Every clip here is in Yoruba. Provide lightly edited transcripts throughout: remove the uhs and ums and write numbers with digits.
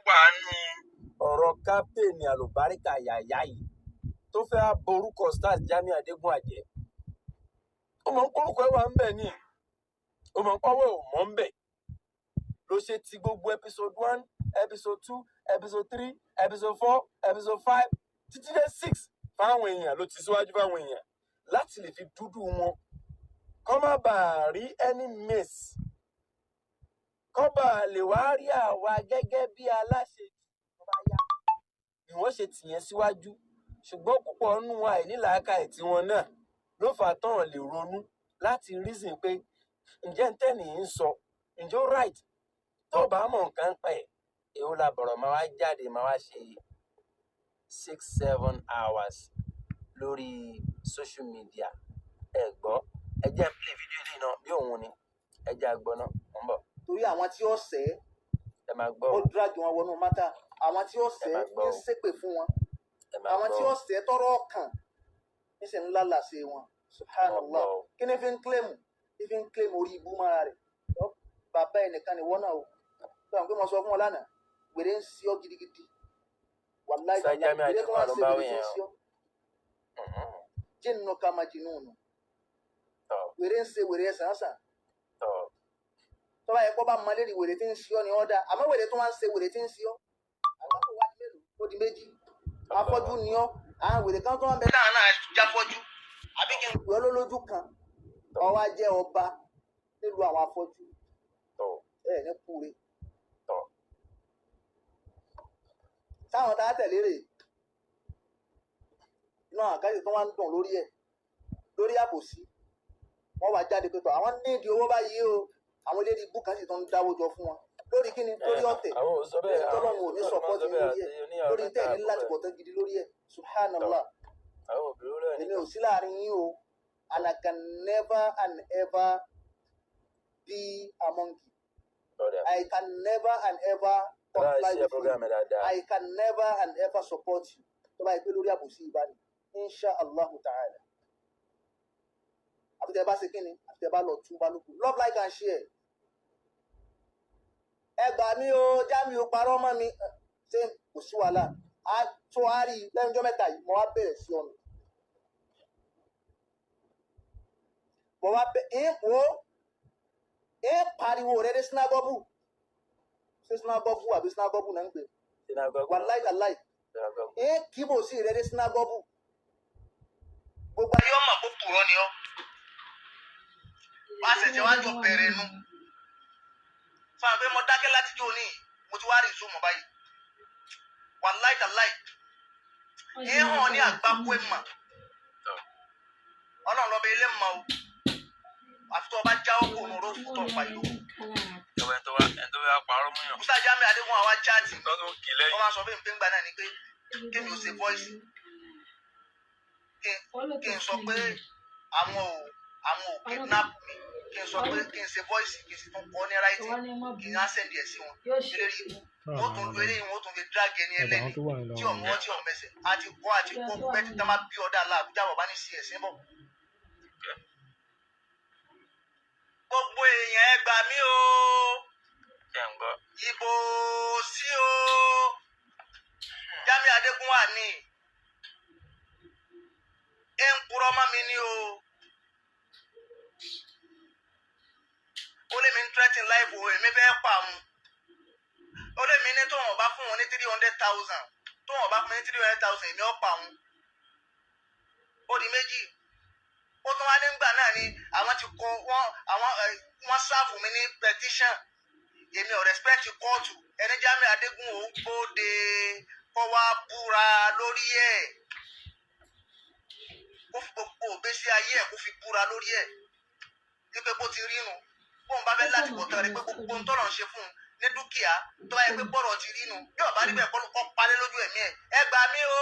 wà nù. Ọ̀rọ̀ Captain Àlùbáríkà Yàyà yìí tó fẹ́ borúkọ Ustaz Jamiu Adégúnwà jẹ́, ó mọ̀ ń kórúkọ ẹ̀ wà ń bẹ̀ ni, ó mọ̀ ń pọ́wọ́ ò mọ̀ ń bẹ̀ ló ṣe ti gbogbo episode 1, episode 2, episode 3, episode 4, episode 5 títí dé 6 fáwọn èèyàn ló ti síwájú fáwọn èèyàn láti lè fi dúdú wọn kọ́ má bàa rí any miss, kọ́ bàa lè wá rí àwa gẹ́gẹ́ bí aláṣejù tó bá yá ni wọ́n ṣe tìyẹn síwájú. Ṣùgbọ́n púpọ̀ nínú àìnílàákàyè tiwọn náà ló fà á tán lè ronú láti reason pé ǹjẹ́ ntẹ́nì ń sọ, ǹjẹ́ ó right? Tó bá mọ̀ nǹkan pẹ̀, èwo la bọ̀rọ̀ máa wá jáde máa wá ṣe 6-7 hours lórí social media. Ẹ gbọ́, ẹ jẹ́ n play video yìí náà bí òun ni, ẹ jẹ́ àgbọ̀ náà, mò ń bọ̀. Torí àwọn tí ó ṣẹ̀, ẹ máa gbọ́ ó drag wọn wọnú mátà, àwọn tí ó ẹ ṣẹ̀ máa gbọ́ ń ṣépè fún wọn, ẹ máa àwọn tí gbọ́ ó ṣẹ̀ tọrọ ọkàn ń sì ń lálàsẹ wọn. Subhanallah, kí ni fi ń claim? Ní fi ń claim orí ibú mára rẹ̀. Bàbá ẹnìkan ni wọ́n náà o. Sọ pé mo sọ fún ọ lánàá, wèrè ń sí ọ gidigidi. Wàláì Ustaz Jamiu wèrè tó Adégúnwà wá ló ṣe bá wèrè wí tí ń yẹn sí o. ọ. Jinnu kama jinunu. Wèrè ń ṣe wèrè ẹ̀ sàn-sàn. Tọ́ba yẹ kó bá mọ lérí wèrè tí ń sí ọ ni ọ́ dá. Àmọ́ wèrè tó wá ń ṣe wèrè tí ń sí ọ. Àgbákò wá di mélòó? Ó di méjì. Afọ́jú ni ọ́. Àwọn wèrè kan tó wá ń bẹ táwọn náà jáfọ́jú. Àbí kí n pè ọ́ lólójú kan. Ó wá jẹ́ ọba nílùú àwọn afọ́jú. Ẹ ní kúre. Táwọn tá a tẹ̀lé rè inú àwọn àkáṣe tó wá ń dùn lórí ẹ̀ lórí àbòsí. Wọ́n wá jáde pé tọ̀ àwọn nídìí owó báyìí o, àwọn eléré ibú kan sì tó ń dáwó jọ fún wọn lórí kíni, lórí ọ̀tẹ̀, Àwọn ò sọ bẹ́ẹ̀, lórí àwọn tọ́lọ́run ò ní ò sọ sọpọ́tì bẹ́ẹ̀ lórí àti ẹ̀, oníyàwó lórí mẹ́ta tẹ̀ ní láti àbúrò ẹ̀. bọ̀tán gidi lórí ẹ̀. Subhanallah, Àwọn òbí lórí ẹ̀ èmi ò nìkan. sí láàrin yín o, and I can never and ever be among you. I can never and ever Ẹ bá comply ṣe with you. program ẹ̀ dáadáa. I can never and ever support you. Tó bá yẹ pé lórí àbòsí ìbáni, insha allah ta'ala. Àfi tẹ́ bá ṣe kíni, àfi tẹ́ bá lọ tún bá lókun. Love, like and share. Ẹ gbà mí o, Jamiu parọ́ mọ́ mi. Ṣé kò sí wàhálà? A tó a rí lẹ́nu ọjọ́ mẹ́ta yìí, mo wá bẹ̀rẹ̀ sí ọ̀nà. Mo wá bẹ̀ ẹ́ wo ẹ́ pariwo rẹ dé sinagogu. Ṣé sinagogu àbí sinagogu náà ń pè? Sinagogu. Wàláì tàláì. Sinagogu. Ẹ́ kíbò sí rẹ dé sinagogu. Gbogbo ayé ọmọ kó purọ́ ni ọ́. Wá ṣẹ̀ṣẹ̀ wá jọ bẹ̀rẹ̀ nu. Sọ àpé mo dákẹ́ láti jó ní, mo ti wá rí ìsúnmọ̀ báyìí. Wàláì tàláì. Ẹ hàn ní àgbákò ẹ̀ mà. Ọlọ́run lọ́bẹ̀ ilé mọ̀ o. Àfi tó o bá jáwọ́ kó o nù rófù tó o pa ìlú. Ẹ̀wọ̀n ẹni tó wá ẹni tó wá parọ́ mú yàn. Ustaz Jamiu Adégúnwà wá chaati. Tó tún kì lẹ́yìn. Wọ́n máa sọ fún mi pé ńgbà náà ni pé kémi ò ṣe voice. Kí n sọ pé àwọn ò kidnap mi. Kí n sọ pé kí n ṣe voice kí n sì tún kọ́ ní writing kí n á send ẹ̀ sí wọn. Eléré ibú. Wọ́n tún lu eléyìí, wọ́n tún fi drag ẹni ẹlẹ́ni tí ọ̀mọ́ tí ọ̀mọ ẹsẹ̀. Àti kọ́ àti kọ́ bẹ́ẹ̀ tí tá má bí ọ̀dà làbújá bàbá ní sí ẹ̀sìn bọ̀. Gbogbo èèyàn ẹ gbà mí o. Ṣé ń gbọ́? Ìbò sí o. Jamiu Adégúnwà ní. Ẹ ń purọ́ mọ́ mi ní o. Ó lé mi ń threaten life o, èmi fẹ́ pa òun. Ó lé mi ní tóun ọba fún òun ní 300,000. Tóun ọba fún mi ní 300,000, èmi ó pa òun. Ó di méjì. Ó tún wá nígbà náà ni àwọn ti kọ wọ́n àwọn wọ́n sáàfù mi ní petition. Èmi ò respect kóòtù. Ẹni Jamiu Adégúnwà ó gbóde kó wá búra lórí ẹ̀. Kó fi gbogbo ògbésí ayé ẹ̀ kó fi búra lórí ẹ̀. Wípé bó ti rí nu. Bóun bá fẹ́ láti bọ̀ tán rí pé gbogbo ohun tọ́lọ̀ ń ṣe fún un ní dúkìá tó bá yẹ pé bọ́rọ̀ ti rí nu. Bí ọ̀bá rí bẹ́ẹ̀ kọ́ palẹ́ lójú ẹ̀mí ẹ̀. Ẹ gbà mí o.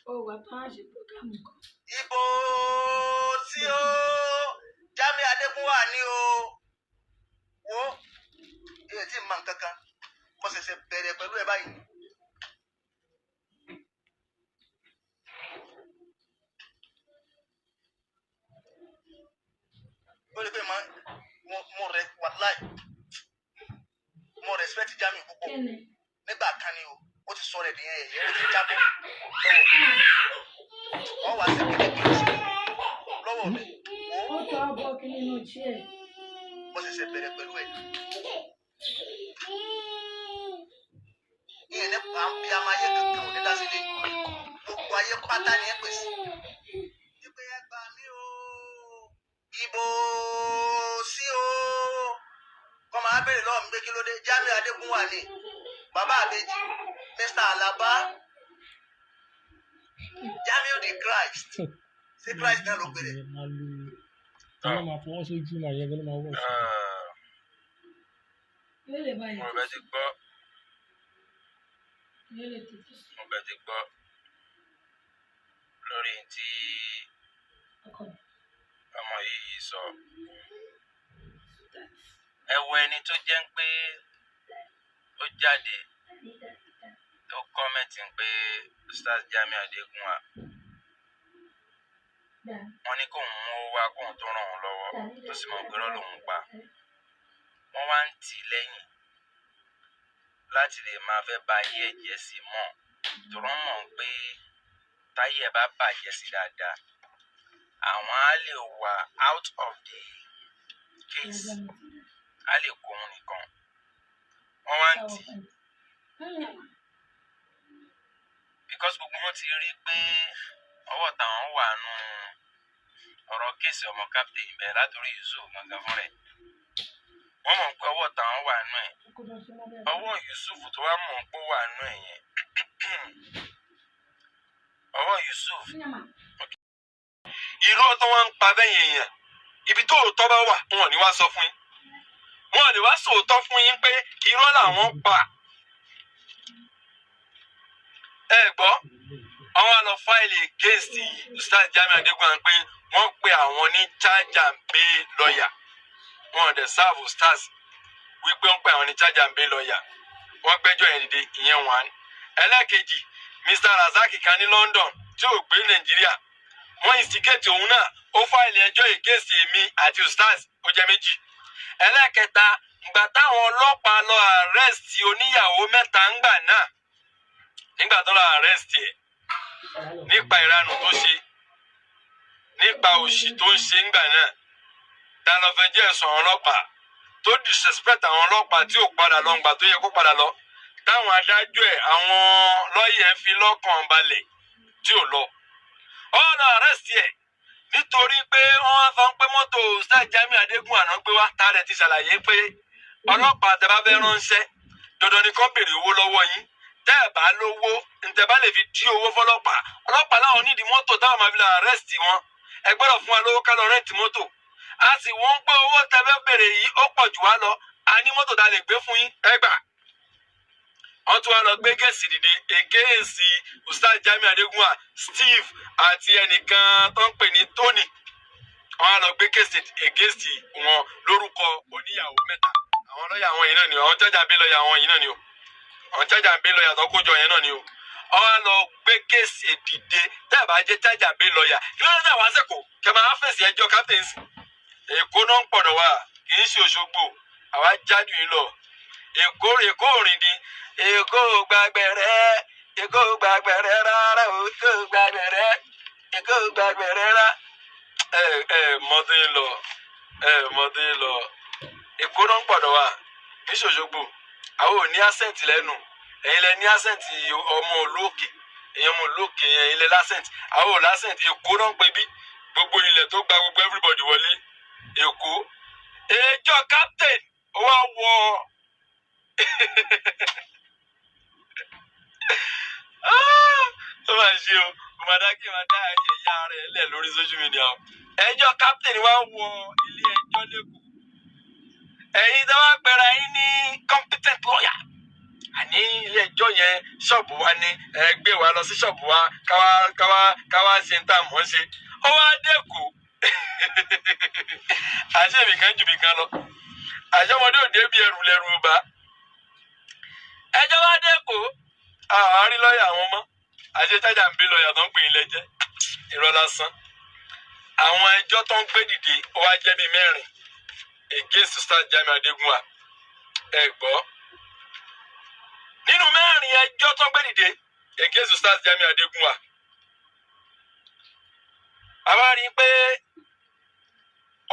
Ó wà tó wá ṣe program kan. Ìbò sí o. Jamiu Adégúnwà ní o. Wo èyí tí mọ nǹkan kan. Mo ṣẹ̀ṣẹ̀ bẹ̀rẹ̀ pẹ̀lú ẹ báyìí. Ó lè pé mo rẹ wàláì. Mo respect Jamiu púpọ̀. Kí ni? Nígbà kan ni o, ó ti sọ rẹ̀ nìyẹn, ẹ̀yẹ́ ó ti jábọ́ lọ́wọ́ mi. Ọ wá sí pẹ̀lẹ́pẹ̀lẹ́ sí lọ́wọ́ mi. Wò Ó ó, tọ́ bọ́ kí nínú chair. mo ṣẹ̀ṣẹ̀ bẹ̀rẹ̀ pẹ̀lú ẹ̀. Ìyẹn ní pàmpí amáyé kankan ò ní dá sílé. Gbogbo ayé pátá ni ẹ pèsè. Ìpè ẹ gbà mí o, ìbò sí o. Kọ́ máa béèrè lọ́wọ́ mi pé kí ló dé. Jamiu Adégúnwà ni, Bàbá Àbèjì, Mr. Alaba, Jamiu the Christ. Ṣé Christ náà ló pèrè? Máa lu àwọn máa fọwọ́ sójú máa yẹ kí ló máa wọ̀ sí. Yóò lè bá Mo yẹn bẹ ti gbọ́, yóò lè tètè sùn. mo bẹ ti gbọ́ lórí tí Ọkọ mi. ọmọ yìí sọ. Ẹ wo ẹni tó jẹ́ ń pé ó jáde tó comment pé Ustaz Jamiu Adégúnwà wọ́n ní kóun mú owó wá kóun tó ràn òun lọ́wọ́, tó sì mọ̀ pé irọ́ lòun pa. Wọ́n wá ń tì í lẹ́yìn láti lè máa fẹ́ ba ayé ẹ̀ jẹ́ sí mọ́, tòrọ́ mọ̀ pé táyé ẹ̀ bá bàjẹ́ sí dáadáa, àwọn á lè wà out of the case, á lè kó òun nìkan. Wọ́n wá ń tì í because gbogbo wọn ti rí pé ọwọ́ táwọn wà nù ọ̀rọ̀ case ọmọ captain bẹ̀rẹ̀ látòrí Yusuf gangan fún rẹ̀. Wọ́n mọ̀ pé ọwọ́ táwọn wà nù ẹ̀. Ọwọ́ Yusuf tó wá mọ̀ pé ó wà nù ẹ̀ yẹn, ọwọ́ Yusuf. Irọ́ tó wọ́n ń pa bẹ́yẹn èèyàn, ibi tó òótọ́ bá wà, wọn ò ní wá sọ fún yín, wọn ò ní wá sòótọ́ fún yín pé irọ́ làwọn pa. Ẹ gbọ́, àwọn á lọ file against Ustaz Jamiu Adégúnwà pé wọ́n pe àwọn ní charge and bail lawyer. Wọn ò dẹ̀ serve Ustaz wípé wọ́n pe àwọn ní charge and bail lawyer. Wọ́n gbẹ́jọ́ yẹn dìde, ìyẹn one. Ẹlẹ́ẹ̀kejì, Mr Razak kan ní London tí ò gbé Nàìjíríà, wọ́n instigate òun náà, ó file ẹjọ́ against èmi àti Ustaz, ó jẹ́ méjì. Ẹlẹ́ẹ̀kẹta, ìgbà táwọn ọlọ́pàá lọ arrest oníyàwó mẹ́ta ńgbà náà, nígbà tó lọ arrest ẹ̀ nípa ìranù tó ṣe, nípa òṣì tó ń ṣe ńgbà náà, ta lọ fẹ́ jẹ́ ẹ̀sùn àwọn ọlọ́pàá tó disrespect àwọn ọlọ́pàá tí ò padà lọ ńgbà tó yẹ kó padà lọ, táwọn adájọ́ ẹ̀, àwọn lọ́ọ̀yà ẹ̀ fi lọ́kàn balẹ̀ tí ò lọ, wọ́n lọ arrest ẹ̀ nítorí pé wọ́n wá sọ pé mọ́tò Ustaz Jamiu Adégúnwà náà gbé wá. Tá a rẹ̀ ti ṣàlàyé pé ọlọ́pàá tẹ́ bá fẹ́ ránṣẹ́, dandan ni kán béèrè owó lọ́wọ́ yín. Tẹ́ ẹ̀ bá lówó, ntẹ́ bá lè fi dí owó fọlọ́pàá, ọlọ́pàá láwọn nídìí mọ́tò táwọn máa fi lọ arrest wọn, ẹ gbọ́dọ̀ fún wa lówó ká lọ rent mọ́tò. A sì wọ́n ń pé owó tẹ́ fẹ́ béèrè yìí ó pọ̀ jù wá lọ, a ní mọ́tò tá a lè gbé fún yín, ẹ gbà. Wọ́n tún wá lọ gbé case dìde against Ustaz Jamiu Adégúnwà, Steve àti ẹnìkan tó ń pè ní Tony. Wọ́n á lọ gbé case against wọn lórúkọ oníyàwó mẹ́ta. Àwọn lọ́ọ̀yà àwọn yìí náà ni o, àwọn charge and bail lọ́ọ̀yà àwọn yìí náà ni o, àwọn charge and bail lọ́ọ̀yà tó kójọ yẹn náà ni o. Wọ́n á lọ gbé case dìde. Tẹ́ ẹ̀ bá jẹ́ charge and bail lọ́ọ̀yà, kí ló dé tẹ̀ wá sẹ́kọ̀ọ́ kẹ́ máa fèsì ẹjọ́ captain sí? Èkó náà ń pọ̀dọ̀ wá, kì í ṣe Òṣogbo. Àwa jájú yín lọ. Èkó, Èkó òrìndín, Èkó gbàgbẹ̀rẹ̀, Èkó gbàgbẹ̀rẹ̀ rárá o, Èkó gbàgbẹ̀rẹ̀, Èkó gbàgbẹ̀rẹ̀ rá. Ẹ ẹ mọ́tò yín lọ, ẹ mọ́tò yín lọ. Èkó náà ń pọ̀dọ̀ wá, kì í ṣe Òṣogbo. Àwọn ò ní accent lẹ́nu, ẹ̀yin lẹ ní accent. Ọmọ olókè, ẹ̀yin ọmọ olókè yẹn, ẹ̀yin lẹ l'accent, àwọn ò l'accent. Èkó náà ń pè bí gbogbo ilẹ̀ tó gba gbogbo everybody wọlé Èkó. Ẹjọ́ captain ó wá wọ. Ó máa ṣe o, kò máa dá kí n máa dá ẹ̀yà rẹ̀ lẹ̀ lórí social media o. Ẹjọ́ captain wá wọ ilé ẹjọ́ lẹ́kọ̀ọ́. Ẹ̀yin tó wá pẹ̀rẹ̀ yín ní competent lawyer, àní ilé ẹjọ́ yẹn, ṣọ́ọ̀bù wa ni ẹ gbé wa lọ sí ṣọ́ọ̀bù wa, káwá ṣe ń tà mọ́ ṣe. Ó wá dẹ́kọ̀, àṣẹ mi kan jù mí kan lọ, àṣẹ ọmọdé òde bí ẹrù lẹrù bá. Ẹjọ́ wá dẹ́kọ̀, àárín lọ́ọ̀yà àwọn ọmọ àṣẹ charge and bail lọ́ọ̀yà tó ń pè é lẹ́jẹ́, irọ́ lásán. Àwọn ẹjọ́ tó ń gbé dìde, ó wá jẹ́ bíi mẹ́rin against Ustaz Jamiu Adégúnwà. Ẹ gbọ́, nínú mẹ́rin. Ẹjọ́ tó ń gbé dìde against Ustaz Jamiu Adegunwa, àwa rí i pé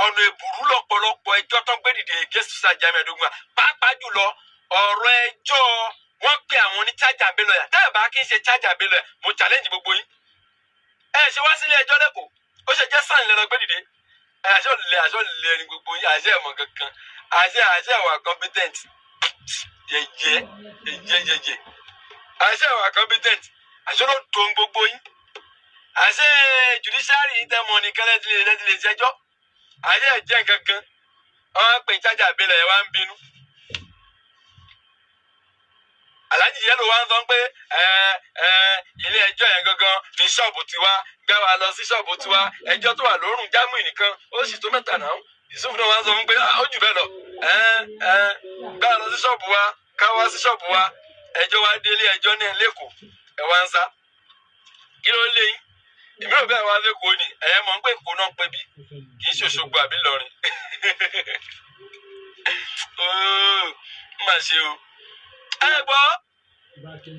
ọ̀nà èbùrú lọ́pọ̀lọpọ̀ ẹjọ́ tó ń gbé dìde against Ustaz Jamiu Adegunwa, pàápàá jùlọ ọ̀rọ̀ ẹjọ́ wọ́n pe àwọn ní charge and bail lawyer. Tẹ́ ẹ̀ bá kí n ṣe charge and bail lawyer, mo challenge gbogbo yín. Ẹ ṣe wá sílé ẹjọ́ lẹ́kọ̀ọ́, ó ṣe jẹ́ sàn lẹ́nu gbé dìde. Ẹ àṣẹ òlẹ̀, àṣẹ òlẹ̀ ni gbogbo yín, àṣẹ ẹ̀mọ̀ kankan, àṣẹ ẹ̀wà competent, yẹyẹ yẹyẹ yẹyẹ, àṣẹ ẹ̀wà competent, àṣẹ ló tó gbogbo yín, àṣẹ judiciary yìí tẹ́ mọ̀ nìkan lẹ́tí lè ṣẹjọ́, àṣẹ ẹ̀jẹ̀ kankan. Wọ́n pè charge and bail lawyer, wá ń bínú. Alhaji Yẹlò wa ń sọ pé ẹ ẹ ilé ẹjọ́ yẹn gangan ní ṣọ́ọ̀bù tiwa, gbá wa lọ sí ṣọ́ọ̀bù tiwa. Ẹjọ́ tó wà lórùn Jamiu nìkan ó sì tó mẹ́ta náà. Yusuf náà wá ń sọ fún pé ó jù bẹ́ẹ̀ lọ. Ẹ ẹ gbá wa lọ sí ṣọ́ọ̀bù wa, ká wá sí ṣọ́ọ̀bù wa. Ẹjọ́ wa dé ilé ẹjọ́ ní lẹ́kọ̀ọ́, ẹ wá ń sá. Kí ló lé yín? Èmi ò bẹ́ẹ̀ wá lẹ́kọ̀ọ́ ni. Ẹ̀yẹ́ mọ̀ ń pé Èkó náà pé bí kì í ṣe Òṣogbo àbí Ìlọrin. Ooo, má ṣe o. Ẹ gbọ́,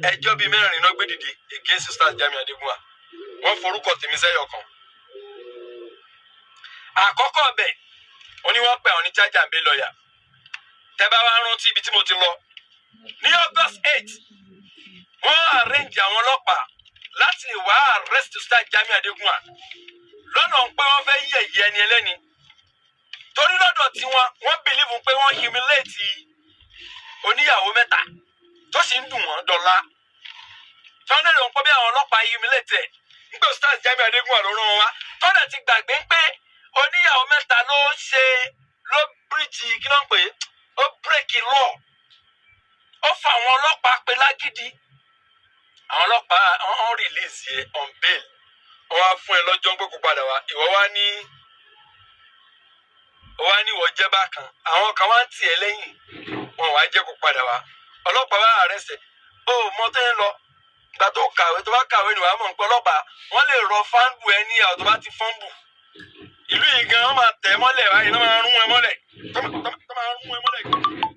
ẹjọ́ bíi mẹ́rin náà gbé dìde against Ustaz Jamiu Adegunwa. Wọ́n forúkọ tèmi sẹ́yọ̀ kan. Àkọ́kọ́ ọbẹ̀ ó ní wọ́n pè àwọn ní charge and bail lawyer. Tẹ́ bá wá rántí ibi tí mo ti lọ ní August 8, wọ́n arrange àwọn ọlọ́pàá láti lè wá arrest Ustaz Jamiu Adegunwa lọ́nà pé wọ́n fẹ́ yẹ̀yẹ́ ẹni ẹlẹ́ni, torí lọ́dọ̀ tiwọn, wọ́n believe pé wọ́n humiliate oníyàwó mẹ́ta tó sì ń dùn wọ́n dọ̀la, tí wọ́n lérò pé bí àwọn ọlọ́pàá humiliate ẹ̀ nígbà Ustaz Jamiu Adegunwa ló rán wọn wá, tọ́lẹ̀ ti gbàgbé pé oníyàwó mẹ́ta ló ṣe, ló breach, kí ló ń pè é, ó break law, ó fa àwọn ọlọ́pàá pé lágídí. Àwọn ọlọ́pàá wọ́n release ẹ on bail, wọ́n wá fún ẹ lọ́jọ́ pé kó padà wá. Ìwọ wá ní, ó wá ní ìwọ jẹ́ bákan, àwọn kan wá ń tì ẹ́ lẹ́yìn, wọn wá jẹ́ kó padà wá. Ọlọ́pàá wá arrest ẹ̀. Ó mọ tó ń lọ ìgbà tó kàwé, tó bá kàwé ni wàá mọ̀ pé ọlọ́pàá wọ́n lè rọ fáńbù ẹ ní àwọn tó bá ti fọ́nbù ìlú yìí gan. Wọ́n máa tẹ̀ mọ́lẹ̀ báyìí, wọ́n máa rún ẹ mọ́lẹ̀, tó máa rún ẹ mọ́lẹ̀,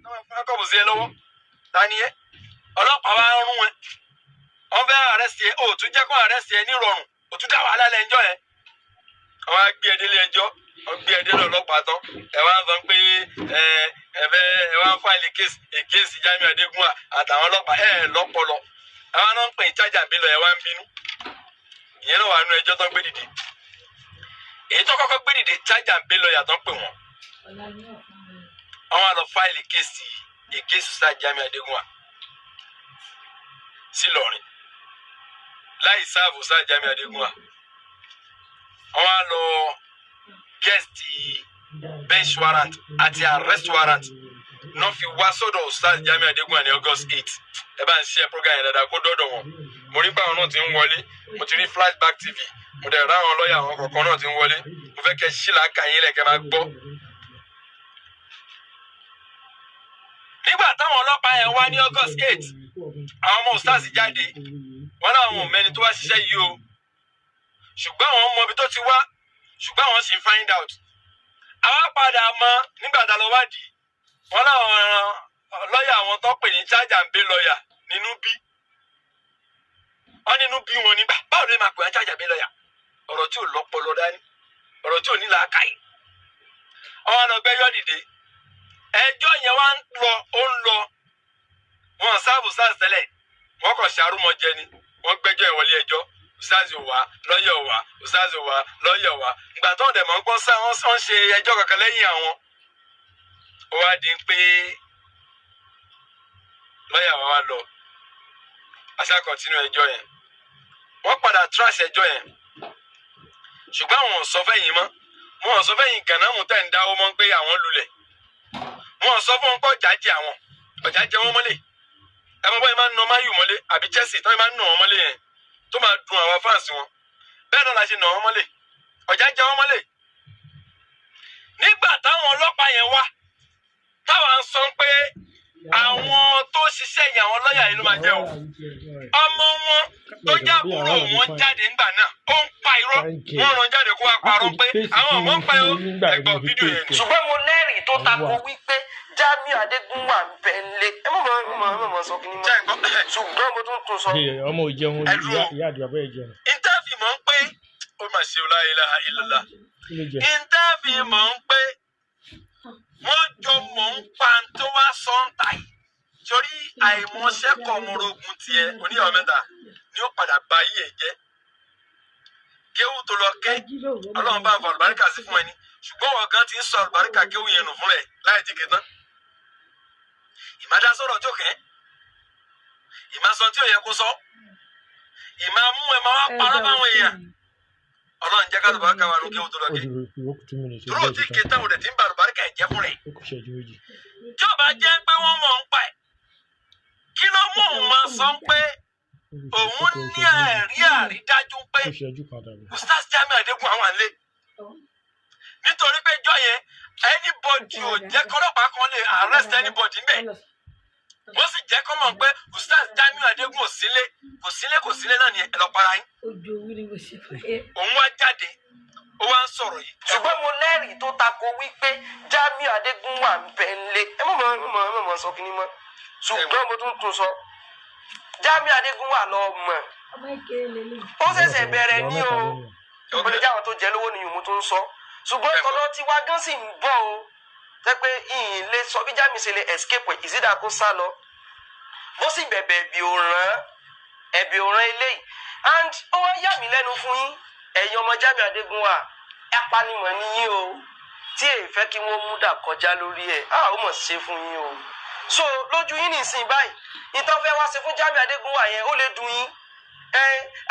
tó máa fún akọ́bù sí ẹ lọ́wọ́. Ta ni ẹ? Ọlọ́pàá wá rún ẹ, wọ́n fẹ́ arrest ẹ, ó tún jẹ́ kó arrest ẹ nírọ̀rùn, ó tún dá wàhálà lẹ́njọ́ yẹn. Wọ́n á gbé ẹ délé ẹjọ́, wọ́n gbé ẹ délé ọlọ́pàá tán, ẹ wá ń sọ pé ẹ ẹ fẹ́ ẹ wá ń file case against Jamiu Adegunwa àtàwọn ọlọ́pàá. Ẹ lọ́pọlọ. Àwọn náà ń pè ní charge and bail, ẹ wá ń bínú. Ìyẹn náà wà nínú ẹjọ́ tó ń gbé dìde. Èyí tó kọ́kọ́ gbé dìde, charge and bail lawyer tó ń pè wọ́n, wọ́n wá lọ file case against Ustaz Jamiu Adegunwa sílọrin láì serve Ustaz Jamiu Adegunwa. Wọ́n wá lọ get bench warrant àti arrest warrant náà fi wá sọ́dọ̀ Ustaz Jamiu Adegunwa ní August 8. Ẹ bá ń ṣe program yẹn dáadáa kó dọ́dọ̀ wọn. Mo rí pé àwọn náà ti ń wọlé. Mo ti rí Flashback TV, mo dẹ̀ ráwọn lọ́ọ̀yà, àwọn kọ̀ọ̀kan náà ti ń wọlé. Mo fẹ́ kẹ́ ṣí làákà yín lẹ̀ kẹ́ máa gbọ́. Nígbà táwọn ọlọ́pàá yẹn wá ní August 8, àwọn ọmọ Ustaz jáde, wọn láwọn ò mẹ́ni tó wá ṣiṣẹ́ yìí o, ṣùgbọ́n àwọn mọ ibi tó ti wá, ṣùgbọ́n àwọn sì ń find out. Àwa padà mọ̀ nígbà tá a lọ wádìí, wọn láwọn lọ́ọ̀yà àwọn tó pè ní charge and bail lawyer nínú bí wọn nínú bí wọn nígbà báwo ló máa pè wọn charge and bail lawyer? Ọ̀rọ̀ tí ò lọ́pọlọ dání, ọ̀rọ̀ tí ò ní làákàyè. Ọwọ́ lọ gbẹ́jọ́ dìde. Ẹjọ́ yẹn wá ń lọ, ó ń lọ. Wọn serve SARS tẹ́lẹ̀, wọ́n kàn ṣàrúmọ jẹ ni. Wọ́n gbẹ́jọ́ ẹ̀ wọlé ẹjọ́, SARS ò wá, lọ́yẹ̀ ò wá, SARS ò wá, lọ́yẹ̀ ò wá. Ìgbà tó ń dẹ̀ mọ́ ń pọ́n sá wọ́n ṣe ẹjọ́ kankan lẹ́yìn àwọn, ó wá di pé lọ́yà wa wá lọ àṣà continue ẹjọ́ yẹn. Wọ́n padà trash ẹjọ́ yẹn, ṣùgbọ́n àwọn ò sọ fẹ́yìn mọ́, wọn ò sọ fẹ́yìn gànámù tẹ̀ ń dáwó mọ́ pé àwọn lulẹ̀. Wọn ò sọ fún wọn pé ọjà jẹ àwọn, ọjà jẹ wọn mọ́lẹ̀. Ẹ mọ báyìí máa ń nà Man U mọ́lẹ̀ àbí Chelsea tó máa ń nà wọn mọ́lẹ̀ yẹn, tó máa dùn àwọn fans wọn, bẹ́ẹ̀ náà la ṣe nà wọn mọ́lẹ̀, ọjà jẹ wọn mọ́lẹ̀. Nígbà táwọn ọlọ́pàá yẹn wá, táwọn ń sọ pé àwọn tó ṣiṣẹ́ yẹn, àwọn lọ́ọ̀yà yìí ló máa jẹ́ o, ọmọ wọn tó jábúrò wọn jáde ńgbà náà, ó ń pa irọ́. Wọ́n rán jáde kó wá parọ́ pé àwọn ọmọ ń pa irọ́. Ẹ̀gbọ́n fídíò yẹn ni. Ṣùgbọ́n mo lẹ́rìí tó tako wípé Jamiu Adégúnwà ń bẹ nílé. Ẹ mọ̀ mọ̀ mọ̀ mọ̀ sọ kí ni mọ̀, ṣùgbọ́n mo tún tún sọ. Ọmọ ò jẹun, Ẹ dúró. ìyá àti bàbá ẹ̀ jẹun. Ìtẹ́fì mọ̀ ń pé ó mà ṣe la ilaha illallah. Kí ló jẹ? Ìtẹ́fì mọ̀ ń pé wọ́n jọ mọ̀ ń pa tó wá sọ́ńtà yìí, torí àìmọṣẹ́kọ̀ ọmọrogùn tiẹ̀ oníyàwó mẹ́ta ni ó padà ba ayé ẹ̀ jẹ́. Kéwù tó lọ ké, Ọlọ́run bá ń fa àlùbáríkà sí fún ẹni, ṣùgbọ́n wọn gan ti ń sọ àlùbáríkà kéwù yẹn nù fúnra ẹ̀ láì tí kẹtàn. Ìmádásọ̀rọ̀ tó kẹ́, ìmásọ tí ò yẹ kó sọ, ìmá mú ẹ máa wá parọ́ fáwọn èèyàn. Ọlọ́run jẹ́ ká àlùbáríkà wà nù kéwù tó lọ Ó ké. ti rò ó kù 2 minutes. Dúró tí kẹtàn ò dẹ̀ ti ń ba àlùbáríkà ẹ̀ jẹ́ fún rẹ̀. Ó kù ṣẹ́jú 2. Tí ò bá jẹ́ pé wọ́n mọ̀ ń pa ẹ̀, kí ló mú òun máa sọ pé òun ní ẹ̀rí àrídájú pé Ó ṣẹ́jú kan tàbí. Ustaz Jamiu Adégún àwọn àlè? Nítorí pé ìjọ yẹn, anybody ò jẹ́ kọ́lọ́pàá kan lè arrest anybody ńbẹ̀. Wọ́n sì jẹ́ kọ́ mọ̀ pé Ustaz Jamiu Adégún ò sílé, kò sílé, kò sílé náà ni ẹ lọ para yín. Ojú owó ni mo ṣe fún ẹ. Òun wá jáde, ó wá ń sọ̀rọ̀ yìí. Ṣùgbọ́n mo lẹ́rìí tó tako wípé Jamiu Adégúnwà ń bẹ nílé. Ẹ mọ̀ mọ̀ mọ̀ mọ̀ mọ̀ sọ kí ni mọ̀, ṣùgbọ́n mo tún tún sọ. Jamiu Adégúnwà lọ mọ̀. Ọmọ ìkéré lélẹ̀. Ó ṣẹ̀ṣẹ̀ bẹ̀rẹ̀ ní o. Ó lè jẹ́ àwọn tó jẹ lówó ni mo tún ń sọ, ṣùgbọ́n tọ́lọ́ tí wá gán sì ń bọ̀ o, jẹ́ pé ìyìn lè sọ bí Jamiu ṣe lè escape ẹ̀. Ìsídà kó sá lọ, bó sì bẹ̀bẹ̀, ẹ̀bì òràn, ẹ̀bì òràn eléyìí. And ó wá yà mí lẹ́nu fún yín, ẹ̀yin ọmọ Jamiu Adégúnwà, apanimọ̀ ni yín o, tí èyí fẹ́ kí wọ́n mú dà kọjá lórí ẹ̀ á ó mọ̀ ṣe fún yín o. So lójú yín nìsín báyìí, ìtàn fẹ́ wá ṣe fún Jamiu Adégúnwà yẹn, ó lè dùn yín. Ẹ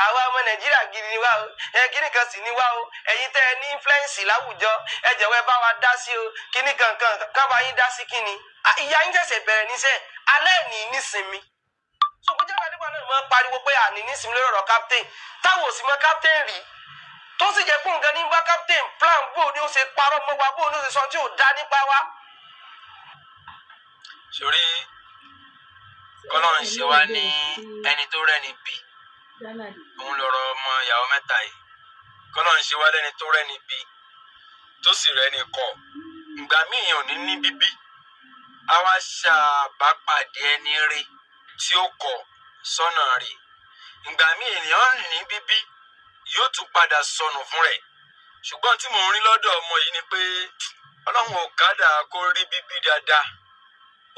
àwa ọmọ Nàìjíríà gidi ni wá o, ẹ kíní kan sì ni wá o. Ẹ̀yin tẹ́ ẹ ní influence láwùjọ, ẹ jọ̀wọ́, ẹ bá wa dá sí o. Kíní kankan ká bá yín dá sí kíni? Ìyá yín ṣẹ̀ṣẹ̀ bẹ̀rẹ̀ níṣẹ́ alẹ́ ní nísinmi. So bó Jamiu Adégúnwà náà máa ń pariwo pé àní nísinmi lórí ọ̀rọ̀ captain, táwọn ò sì mọ captain rí, tó sì jẹ́ pé nǹkan ní bá captain plan, bó ni ó ṣe parọ́ mọ́ wa, bó ni ó ṣe sọ tí ò dá nípa wa. Sórí kọ́lọ́run ṣe wá ní ẹni tó rẹ́ni bí òun lọ̀rọ̀ ọmọ ìyàwó mẹ́ta yìí. Kọ́lọ́run ṣe wá lẹ́ni tó rẹ́ni bí, tó sì rẹ́ni kọ̀. Ìgbà míì ò ní ní bíbí, a wá ṣàbápàdé ẹni rí tí ó kọ̀ sọ́nà rí. Ìgbà míì ènìyàn ní bíbí, yóò tún padà sọnù fún rẹ̀. Ṣùgbọ́n tí mò ń rí lọ́dọ̀ ọmọ yìí ni pé Ọlọ́run ò kádà kó rí bíbí dáadáa,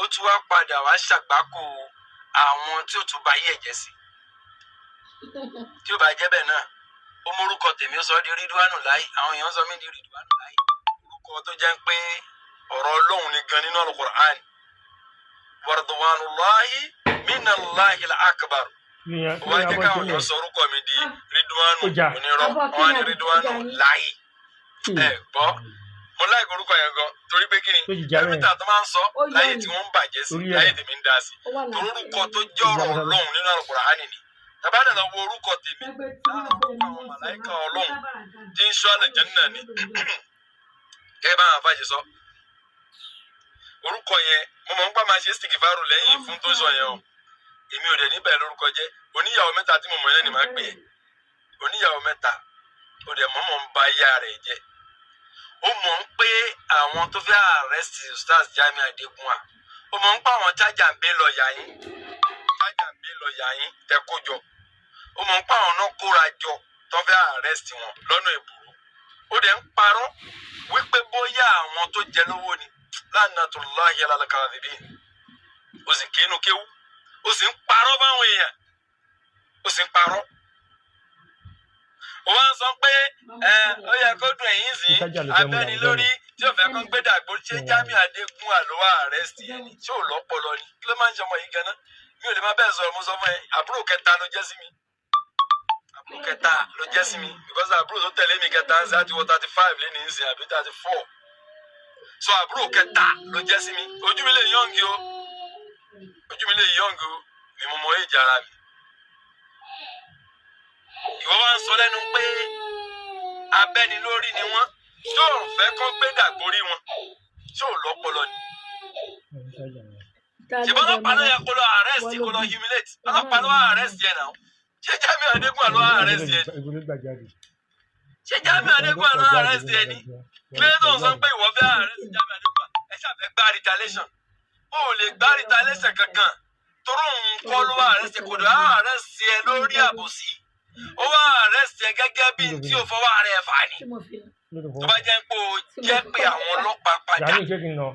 ó tún wá padà wá ṣàgbákò àwọn tí ó tún ba ayé ẹ̀jẹ̀ sí. Tí ó bá jẹ́ bẹ́ẹ̀ náà, ó mórúkọ tèmi, ó sọ ọ́ di Rídíwánù láì. Àwọn èèyàn sọ mí di Rídíwánù láì, orúkọ tó jẹ́ pé ọ̀rọ̀ Ọlọ́run ni gan nínú Al-Qur'an. Warduwanullahi minallahi al-akbar. Ó wá jẹ́ káwọn èèyàn sọ orúkọ mi di Rídíwánù onírọ́, wọn ní Rídíwánù láì. Ẹ gbọ́, mo láì orúkọ yẹn gan, torí pé kí ni ẹ̀mítà tó máa ń sọ láyé tí wọ́n ń bàjẹ́ sí, láyé tèmi ń dá sí, torí orúkọ tó jẹ́ ọ̀rọ̀ Ọlọ́run nínú Al-Qur'an ni. Tàbá dàda wo orúkọ tèmi lára orúkọ àwọn màláìka Ọlọ́run tí ń ṣọ́ àlùjánnà ni, gẹ́gẹ́ bá àwọn afáṣe sọ orúkọ yẹn. Mo mọ̀ ń pa máa ṣe sìkìfàrù lẹ́yìn fún tó sọ yẹn o. Èmi ò dẹ̀ níbẹ̀ lórúkọ jẹ́. Oníyàwó mẹ́ta tí mo mọ̀ yẹn ni màá pè é. Oníyàwó mẹ́ta, ó dẹ̀ mọ̀mọ́ ń ba ayé rẹ̀ jẹ́. Ó mọ̀ ń pé àwọn tó fẹ́ arrest Ustaz Jamiu Adégúnwà, ó mọ̀ ń pa àwọn chájà ń bẹ́ lọ́ọ̀yà yín, chájà ń bẹ́ lọ́ọ̀yà yín tẹ́ kó jọ. Ó mọ̀ ń pa àwọn náà kóra jọ tó fẹ́ arrest wọn lọ́nà ìbúrú. Ó dẹ̀ ń parọ́ wípé bóyá àwọn tó jẹ lówó ni. Lánàtúláhì alálàkàdìbí, ó sì kínú kéwú, ó sì ń parọ́ fáwọn èèyàn, ó sì ń parọ́. Ó wá ń sọ pé ẹ ó yẹ kó dùn ẹ̀yìn sí abẹ́ni lórí tí ò fẹ́ kó gbé dàgbò. Ṣé Jamiu Adégúnwà ló wá arrest yẹn ni? Ṣé ò lọ́pọlọ ni? Kí ló máa ń ṣe ọmọ yìí ganan? Mi ò lè má bẹ́ẹ̀ sọ̀rọ̀. Mo sọ fún ẹ, àbúrò kẹta ló jẹ́ sí mi, àbúrò kẹta ló jẹ́ sí mi, because àbúrò tó tẹ̀lé mi kẹta ń sẹ́ àti wọ 35 lé ní ìsìn àbí 34. So àbúrò kẹta ló jẹ́ sí mi. Ojú mi lè yọ̀ǹgì o, ojú mi lè yọ̀ǹgì o, ni mo mọ èjì ara mi. Ìwọ wá ń sọ lẹ́nu pé abẹ́ni lórí ni wọ́n tó ò fẹ́ kọ́ gbé dàgbórí wọn. Tí ò lọ́pọlọ ni? Ṣùgbọ́n ọlọ́pàá ló yẹ kó lọ arrest, kó lọ humiliate. Ọlọ́pàá ló wá arrest yẹn náà. Ṣé Jamiu Adégúnwà ló wá arrest yẹn? Ṣé Jamiu Adégúnwà ló wá arrest yẹn ni? Kílódé tó ń sọ pé ìwọ fẹ́ arrest Jamiu Adégúnwà? Ẹ ṣàfẹ́ gba retaliation. Ó lè gbá retaliation kankan torí òun kọ́ ló wà arrest, kò dé arrest ẹ lórí àbòsí, ó wà arrest ẹ gẹ́gẹ́ bí tí ò fọwọ́ ara ẹ fà ní. Tí mo fi Lórí Tó bá jẹ́ pé o jẹ́ pé àwọn ọlọ́pàá padà, Jamiu, ṣé kí n nà?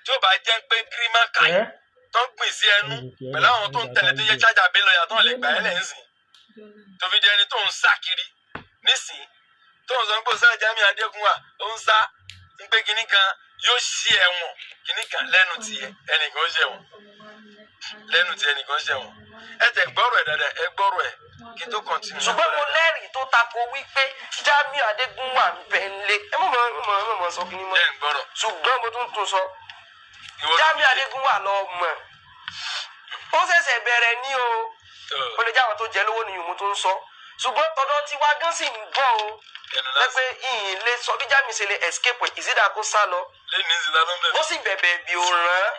tí ó bá jẹ́ pé kírímà kàí Ẹ́ tó ń gbìn sí ẹnu pẹ̀lú àwọn tó ń tẹ̀lé tó yẹ chájà bí lọ́ọ̀yà tó ń lè gbà ẹ́ lẹ́sìn, tó fi di ẹni tó ń sá kiri nísìn, tó ń sọ pé Ustaz Jamiu Adégúnwà ó ń sá ń pé kinní kan yóò ṣí ẹ̀wọ̀n kinní kan lẹ́nu tiẹ̀, ẹnìkan ó ṣẹ̀wọ̀n lẹ́nu tiẹ̀, ẹnìkan ó ṣẹ̀wọ̀n. Ẹ tẹ̀ gbọ́rọ̀ ẹ̀ dáadáa, ẹ gbọ́rọ̀ ẹ̀ kí n tó continue. Ṣùgbọ́n mo lẹ́rìí tó tako wípé Jamiu Adégúnwà ń bẹ ń lé. Ẹ mọ̀ mọ̀ mọ̀ mọ̀ mọ̀ sọ kí ni mọ̀. Ẹ ń gbọ́rọ̀. Ṣùgbọ́n mo tún tún sọ. Ìwọ ló Jamiu Adégúnwà lọ mọ̀, ó ṣẹ̀ṣẹ̀ bẹ̀rẹ̀ ní o. Ó lè jẹ́ àwọn tó jẹ́ lówó ni mo tún ń sọ, ṣùgbọ́n tọ̀dọ̀ tiwa gan sì ń bọ̀ o. Ẹnu Pé lásán. ìyìn lè sọ bí Jamiu ṣe lè escape ìsídà kó sá lọ. Lẹ́nu ní ìsìlá ló ń Ó bẹ̀rẹ̀. sì bẹ̀bẹ̀, ẹ̀bì òràn,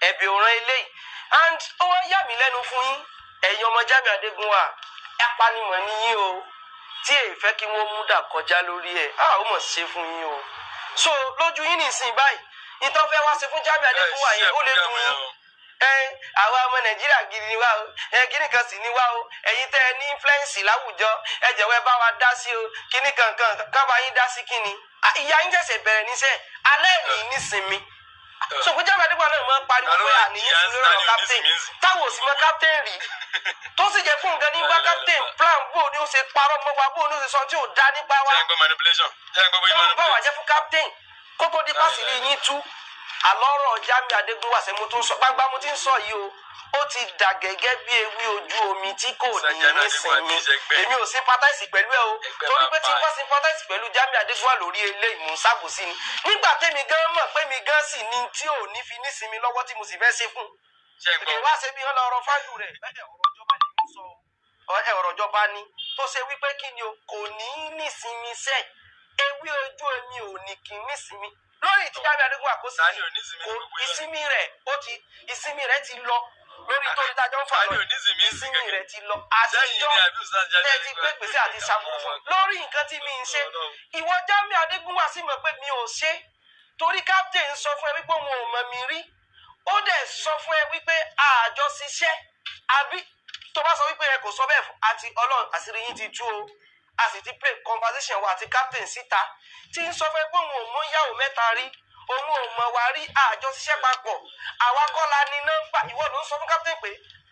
ẹ̀bì òràn eléyìí. And ó wá yà mí lẹ́nu fún yín, ẹ̀yin ọmọ Jamiu Adégúnwà, apanimọ̀ ni yín o, tí èyí fẹ́ kí wọ́n mú dà kọjá lórí ẹ̀ á ó mọ̀ ṣe fún yín o. So lójú yín nìsín báyìí, ìtàn fẹ́ wá ṣe fún Jamiu Adégúnwà yẹn, ó lè dùn yín. Ẹ àwa ọmọ Nàìjíríà gidi ni wá o, ẹ kíní kan sì ni wá o. Ẹ̀yin tẹ́ ẹ ní influence láwùjọ, ẹ jọ̀wọ́, ẹ bá wa dá sí o. Kíní kankan ká bá yín dá sí kíni? Ìyá yín ṣẹ̀ṣẹ̀ bẹ̀rẹ̀ níṣẹ́ alẹ́ ní nísinmi. So kó Jamiu Adégúnwà náà máa ń pariwo pé àní nísinmi lórí ọ̀rọ̀ captain, táwọn ò sì mọ captain rí, tó sì jẹ́ fún nǹkan ní bá captain plan bó ni ó ṣe parọ́ mọ́ wa, bó ni ó ṣe sọ tí ò dá nípa wa, Jẹ́ ń gbọ́ manipulation, jẹ́ ń gbọ́ bóyá tó ń bá wà manipulate. Jẹ́ fún captain kó tó di pàṣírí yín tú àlọ́rọ̀ Jamiu Adégúnwà sẹ́. Mo tún sọ gbangba, mo ti ń sọ yìí o, ó ti dà gẹ́gẹ́ bí ewé ojú omi tí kò ní Jamiu Adégúnwà nísinmi. kì í ṣe ẹgbẹ́. Èmi ò sympathize pẹ̀lú ẹ o, Ẹgbẹ́ torí pé tí bàbá bá sympathize pẹ̀lú Jamiu Adégúnwà lórí eléyìí, mò ń ṣàbòsí ni, nígbà tẹ́mi gan mọ̀ pé mi gan sì ni tí ò ní fi nísinmi lọ́wọ́ tí mo sì fẹ́ ṣe fún Ṣé ń kì í gbọ́? Wá ṣe bí wọn lọ ọ̀rọ̀ fáìlù rẹ̀ bẹ́ẹ̀, ọ̀rọ̀ ìjọba lè ń sọ o. Ẹ ọ̀rọ̀ ìjọba ni tó ṣe wípé kí ni o, kò ní í nísinmi sẹ́. Ewé ojú omi ò ní kí í nísinmi lórí tí Jamiu Adégúnwà kó sí. Tani ò ní sinmi ní Kò gbogbo yẹn? Ìsinmi rẹ̀ ó ti, ìsinmi rẹ̀ ti lọ lórí tó ní tájọ́ ń fà Tani lọ. ò ní sinmi ń sìn Ìsinmi kankan? rẹ̀ ti lọ. Sẹ́yìn Àtijọ́ ni àbí Ustaz Jamiu tẹ́ ti gbé Adégúnwà? gbèsè àti ṣàbùrù fún lórí nǹkan tí mi ń ṣe. Ìwọ Jamiu Adégúnwà sì mọ̀ pé mi ò ṣe, torí captain sọ fún ẹ wípé òun ò mọ̀ mí rí. Ó dẹ̀ sọ fún ẹ wípé àjọ ṣiṣẹ́, àbí tó bá sọ wípé ẹ kò sọ bẹ́ẹ̀ fún àti Ọlọ́run, àṣírí yín ti tú o. A sì ti play conversation wa àti captain síta tí ń sọ fún ẹ pé òun ò mọ ìyàwó mẹ́ta rí, òun ò mọ̀ wá rí, àjọ ṣiṣẹ́ papọ̀, àwa kọ́ la ní nọ́mbà. Ìwọ ló ń sọ fún captain pé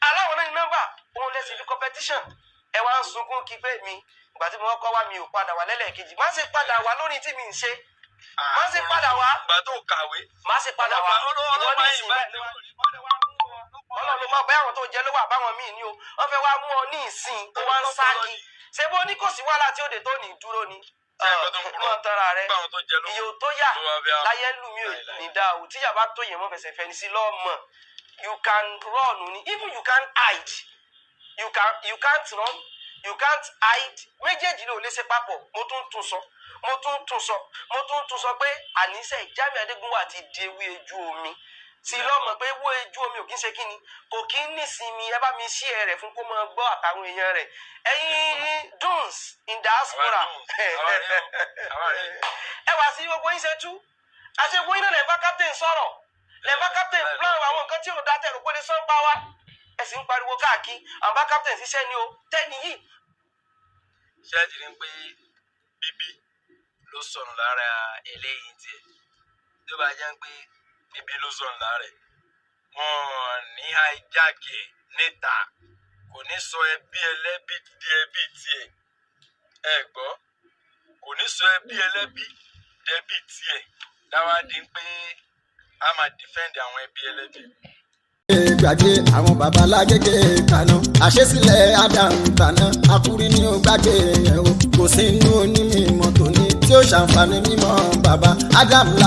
aláwọ̀ náà ní nọ́mbà òun lè sì fi competition. Ẹ wá ń sunkún kí pé mi ìgbà tí mo kọ́ wá, mi ò padà wá lẹ́lẹ́kejì, má ṣe padà wá lórí tí mi ń ṣe, má ṣe padà wá. Ìgbà tó kàwé. Má ṣe padà wá. Ìwọ ní Ọlọ́pàá ìsìn yìí bá Ọlọ́run ló máa bẹ́ àwọn tó jẹ lówó àbáwọn míì ní o. Wọ́n fẹ́ wá mú ọ ní ìsìn, ó wá ń sáàkì ṣé bó ní kò sí wàhálà tí ó dé tó ní dúró ni. Ṣé ẹ̀kọ́ tó ń purọ́? Mọ́ tọ́ra rẹ. Nígbà àwọn tó jẹ lówó. Iye tó yà Tó wá bí a- láyé ń lù mí ò ní dáa o. Tíyà bá tó yẹn mọ́ fẹsẹ̀ fẹ́ni sí lọ́ọ̀mọ̀. You can run ni, even you can hide, you can't run, you can't hide, méjèèjì ló lè ṣe papọ̀. Mo tún tún sọ, mo tún tún sọ, mo tún tún sọ pé àníṣe Jamiu Adégúnwà ti di ewé ojú omi tí lọ́mọ pé ewé ojú omi ò kí ń ṣe kíni, kò kí ń nísinmi. Ẹ bá mi ṣí ẹ rẹ̀ fún kó máa gbọ́ àtàwọn èèyàn rẹ̀, ẹ̀yin duns in diaspora. Ẹ wá sí gbogbo yín ṣe tú àti gbogbo yín náà lè bá captain sọ̀rọ̀, lè bá captain plan àwọn nǹkan tí ò dá tẹ̀rù pé lè sọ́n pa wá. Ẹ sì ń pariwo káàkiri àwọn bá captain ṣiṣẹ́ ni o tẹ́ni yìí. Ṣé ẹ ti rí pé bíbí ló sọnù lára eléyìí tiẹ̀? Tó bá jẹ́ pé bíbí ló sọnù lára ẹ̀, wọ́n ní hijack ẹ̀ níta, kò ní sọ ẹbí ẹlẹ́bí di ẹbí tiẹ̀. Ẹ gbọ́, kò ní sọ ẹbí ẹlẹ́bí dẹbí tiẹ̀, dáwà di pé a máa defend àwọn ẹbí ẹlẹ́bí. Gbàgbé àwọn babalágége kaná àṣesílẹ̀ Adam tàná akúrí ní ó gbàgbé yẹn o. Kò sí inú onímọ̀ tòní tí ó ṣàǹfààní mímọ́ baba Adam la.